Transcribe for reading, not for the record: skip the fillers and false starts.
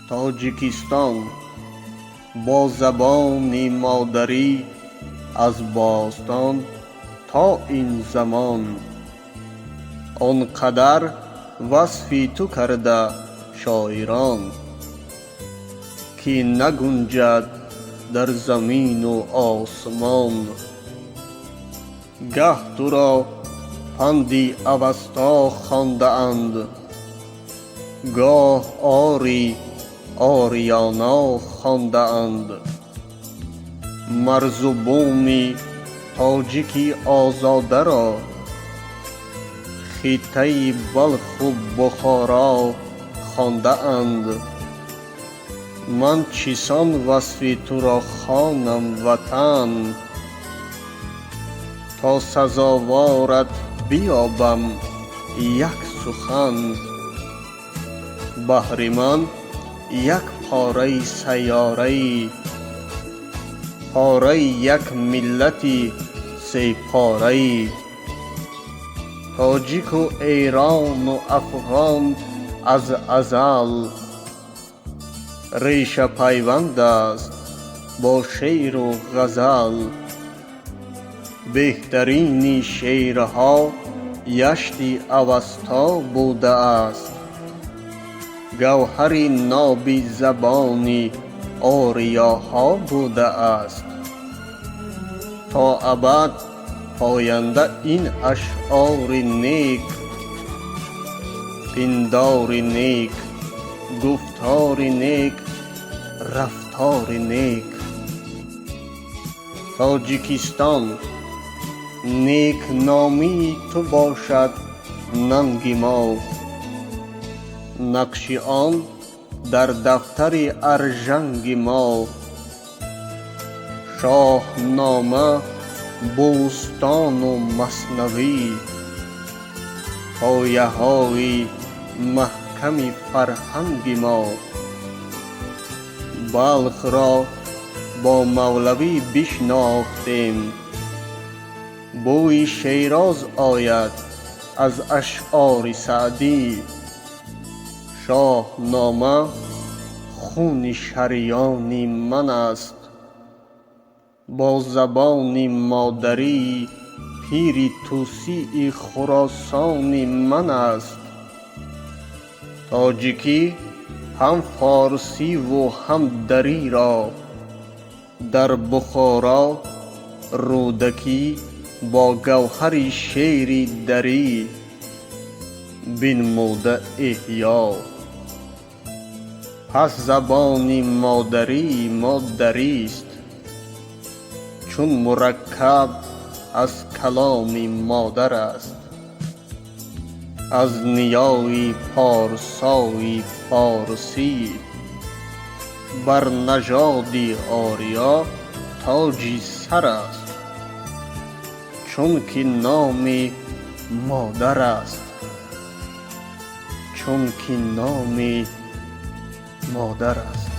Тоҷикистон, бо забони модарӣ аз бостон то ин замон, он қадар васфи ту карда шоирон, ки нагунҷад дар замину осмон. Гаҳ туро панди Авасто хондаанд, гоҳ ори Ориёно хондаанд. Марзу буми тоҷики озодаро хиттаи Балху Бухоро хондаанд. Ман чисон васфи туро хонам, Ватан, то сазоворат биёбам як сухан? Баҳри ман як пораи сайёраӣ, пораи як миллати сепораӣ. Тоҷику эрону афғон аз азал решапайванд аст бо шеъру ғазал. Беҳтарини шеърҳо яшти Авасто будааст, гавҳари ноби забони ориёҳо будааст. То абад поянда ин ашъори нек, пиндори нек, гуфтори нек, рафтори нек. Тоҷикистон, некномии ту бошад нанги мо, нақши он дар дафтари аржанги мо. Шоҳнома, Бӯстону Маснавӣ пояҳои маҳками фарҳанги мо. Балхро бо Мавлавӣ бишнохтем, бӯи Шероз ояд аз ашъори Саъдӣ. Шоҳнома хуни шарёни ман аст, бо забони модарӣ пири Тӯсии Хуросони ман аст. Тоҷикӣ ҳам форсиву ҳам дариро дар Бухоро Рӯдакӣ бо гавҳари шеъри дарӣ бинмуда эҳё. Пас забони модарии мо дарист, чун мураккаб аз каломи модар аст. Аз ниёи порсои форсӣ бар нажоди ориё тоҷи сар аст, чунки номи модар аст, чунки номи модар аст.